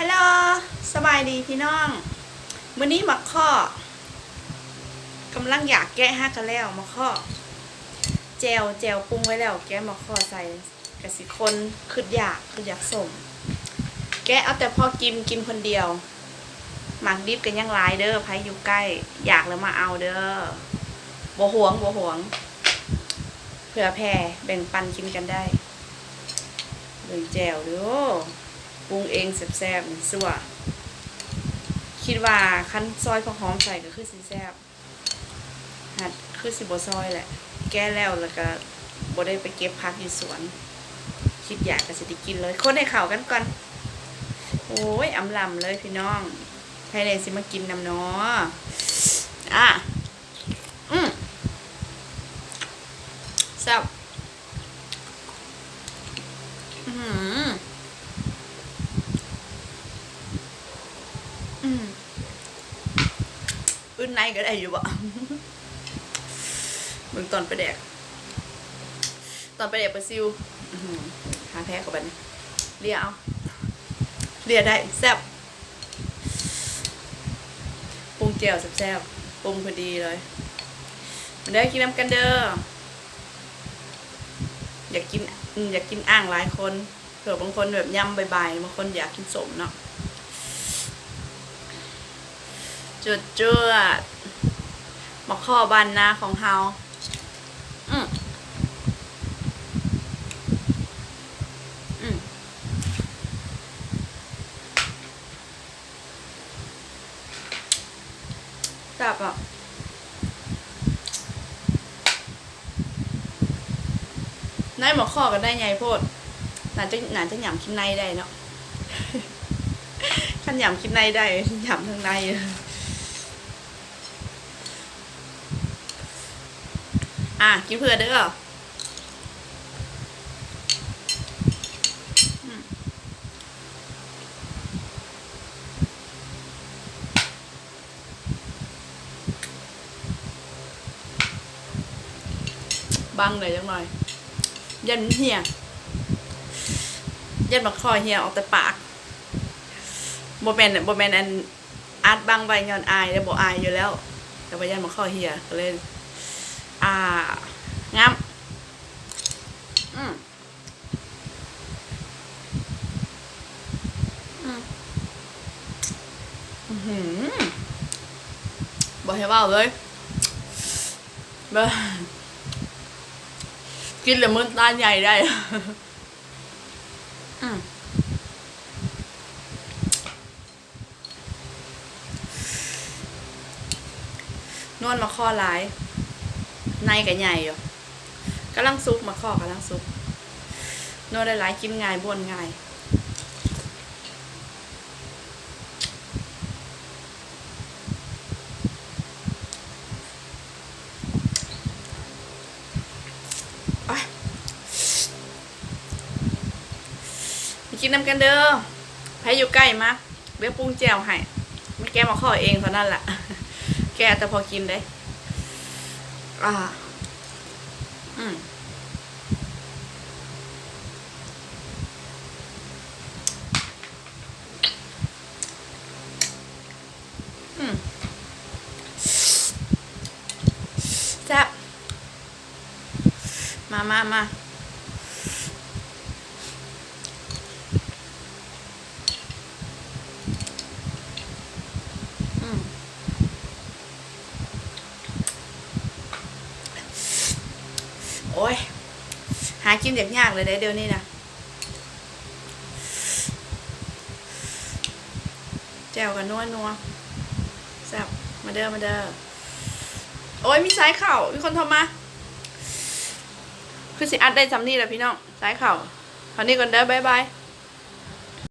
ຮັລໂຫຼ ສະບາຍດີພີ່ນ້ອງ. ມື້ນີ້ໝາກເຄາະ ກຳລັງຢາກແກະຫາກະແລ້ວ ໝາກເຄາະ ແຈ່ວ ແຈ່ວປຸງໄວ້ແລ້ວ ແກະໝາກເຄາະໃສ່ ກະຊິຄົນ ຄຶດຢາກ ຄຶດຢາກສົ້ມ ແກະເອົາແຕ່ພໍກິນ ກິນຄົນດຽວ. ໝາກດິບກະຍັງຫຼາຍເດີ ໃຜຢູ່ໃກ້ ຢາກແລ້ວມາເອົາເດີ ບໍ່ຫວງ ບໍ່ຫວງ ເຜື່ອແຜ່ແບ່ງປັນກິນກັນໄດ້. ເບິ່ງແຈ່ວເດີ ປຸງເອງແຊບໆ ນີ້ຊົ່ວ ຄິດວ່າຄັນຊອຍຜັກຫອມໃສ່ກະຄືຊິແຊບ ຫັດຄືຊິບໍ່ຊອຍແຫຼະ ແກະແລ້ວ ແລ້ວກະບໍ່ໄດ້ໄປເກັບຜັກຢູ່ສວນ ຄິດຢາກກະຊິໄດ້ກິນເລີຍ. ຄົນໃຫ້ເຂົ້າກັນກ່ອນ ໂອ້ຍ ອຳລຳເລີຍພີ່ນ້ອງ. ໃຜແດ່ຊິມາກິນນຳນໍ? ອາ ອືມ ແຊບ ອື ອື ອື່ນໃນກະໄດ້ຢູ່ບໍ? ເບິ່ງຕອນປາແດກ ຕອນປາແດກປາຊິວ ອື ຫາແພກວ່າບັດນີ້ ເລຍເອົາ ເລຍໄດ້ ແຊບ. ປຸງແຈ່ວແຊບໆ ປຸງພໍດີເລີຍ ມາເດີ ກິນນຳກັນເດີ. ຢາກກິນ ອື ຢາກກິນອ່າງຫຼາຍຄົນ ເຜື່ອບາງຄົນແບບຍາມບ່າຍໆ ບາງຄົນຢາກກິນສົ້ມເນາະ. ຈວດໆ ໝາກເຄາະບ້ານນາຂອງເຮົາ ອື ອື ແຊບອະ ໃນໝາກເຄາະກະໄດ້ໃຫຍ່ໂພດ ໜ້າຈະ ໜ້າຈະຫຍ້ຳກິນໃນໄດ້ເນາະ ຄັນຫຍ້ຳກິນໃນໄດ້ ຫຍ້ຳທັງໃນ. ອາ ກິນເຜື່ອເດີ ອື ບັງໄດ້ຈັກໜ້ອຍ ຢ້ານມັນເຫ່ຍ ຢ້ານໝາກເຄາະເຫ່ຍອອກແຕ່ປາກ ບໍ່ແມ່ນ ບໍ່ແມ່ນອັນ ອັດບັງໄວ້ຍ້ອນອາຍ ແລະບໍ່ອາຍຢູ່ແລ້ວ ແຕ່ວ່າຢ້ານໝາກເຄາະເຫ່ຍ ກະເລີຍ ອາ ງາມ ອື ອື ອືຫື ບໍ່ໃຫ້ເວົ້າເລີຍ ແບບ ກິນແລ້ວມືນຕາໃຫຍ່ໄດ້ ອື ນວນໝາກເຄາະຫຼາຍ ໃນກະໃຫຍ່ຢູ່ ກຳລັງສຸກ ໝາກເຄາະກຳລັງສຸກ ນວນຫຼາຍໆ ກິນງ່າຍ ບ້ວນງ່າຍ. ມາກິນນຳກັນເດີ ໃຜຢູ່ໃກ້ມາ ດຽວປຸງແຈ່ວໃຫ້ ມາແກະໝາກເຄາະເອງເທົ່ານັ້ນລະ ແກະແຕ່ພໍກິນເດ້ ອາ ອືມ ອືມ ແຊບ ມາ ມາ ມາ ອືມ ໂອ້ຍ ຫາກິນຢາກຍາກເລີຍເດ້ ດຽວນີ້ນະ. ແຈ່ວກະນົວໆ ແຊບ ມາເດີ ມາເດີ. ໂອ້ຍ ມີສາຍເຂົ້າ ມີຄົນໂທມາ. ຄືຊິອັດໄດ້ຊ່ຳນີ້ລະພີ່ນ້ອງ ສາຍເຂົ້າ. ເທົ່ານີ້ກ່ອນເດີ ບາຍບາຍ.